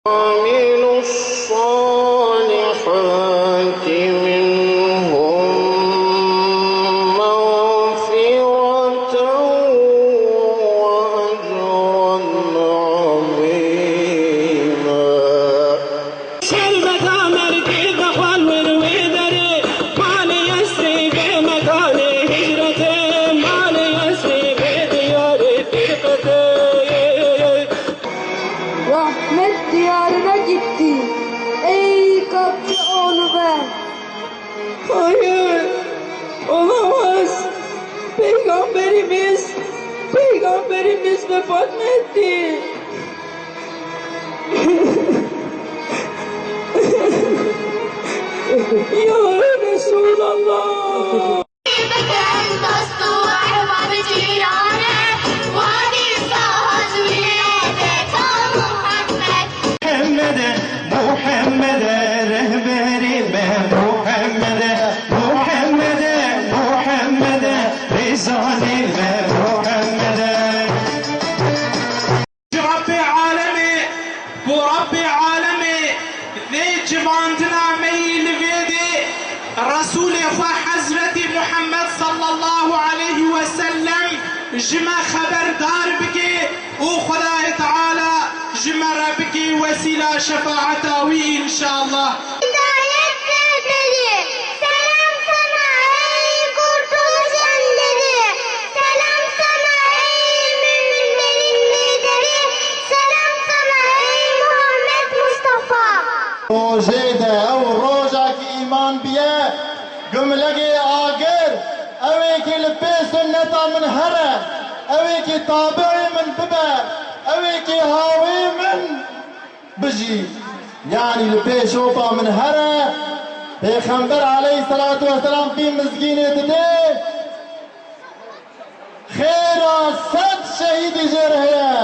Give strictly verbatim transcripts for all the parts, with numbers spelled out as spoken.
وعملوا الصالحات منهم مغفرة وأجرا عظيما. Şerbeta merkê vexwal wir wê derê, malê Yesrîbê mekanê hicretê, malê Yesrîbê diyarê firqetê. Rahmet diyarına gitti. Ey kapçı oğlu ben. Hayır, olamaz. Peygamberimiz, Peygamberimiz vefat mı etti? Ya Resulallah. Muhammede, Muhammede, rehberî me Muhammede, Muhammede, Muhammede, rêzanê me Muhammede. Ji Rebbê alemê, ku Rebbê alemê vê civandina me yî li vê dê Resûlê xwe Hezretî Muhammed sallallahu aleyhi ve sellem ji me xeberdar bike û Xwedayê Teala ji me re bike wesîla şefaeta wî înşallah. Hidayet rehberi, selam sana ey kurtuluş önderi. Selam sana ey müminlerin lideri. Selam sana ey Muhammed Mustafa. Rojê de ew rojekî îman biye, gumlegê agir, ewêkî li pê sunneta min here, ewêkî tabi'ê min bibe, ewêkî hawê min bijî. Yanî li pê şopa min here, Pêxember aleyhisselatu vesselam vî mizgînê didê, xêra sed şehîdî jê re heye.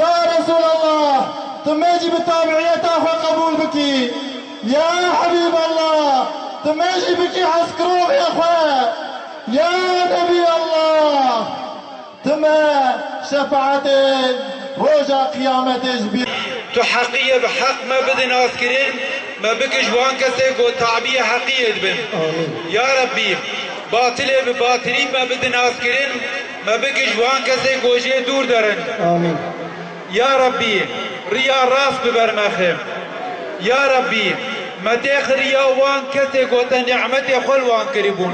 Ya Resulallah, tu me jî bi tabiiyeta xwe qebûl bikî. Ya Habîballah, tu me jî bikî hezkirovê xwe. Ya Nebîallah, tu me şefaetê roja qiyametê ji bîr. Tu heqî ye, bi heq me bide naskirin, me bike ji wan kesê ku tabîyê heqiyê dibin. Amîn. Ya Rebbî, batilê bi batilî me bide naskirin, me bike ji wan kesê ku jê dûr derin. Amîn. Ya Rebbî, riya rast bi ber me xe. Ya Rebbî, me têx riya wan kesê ku te nîmetê xwe li wan kiribûn.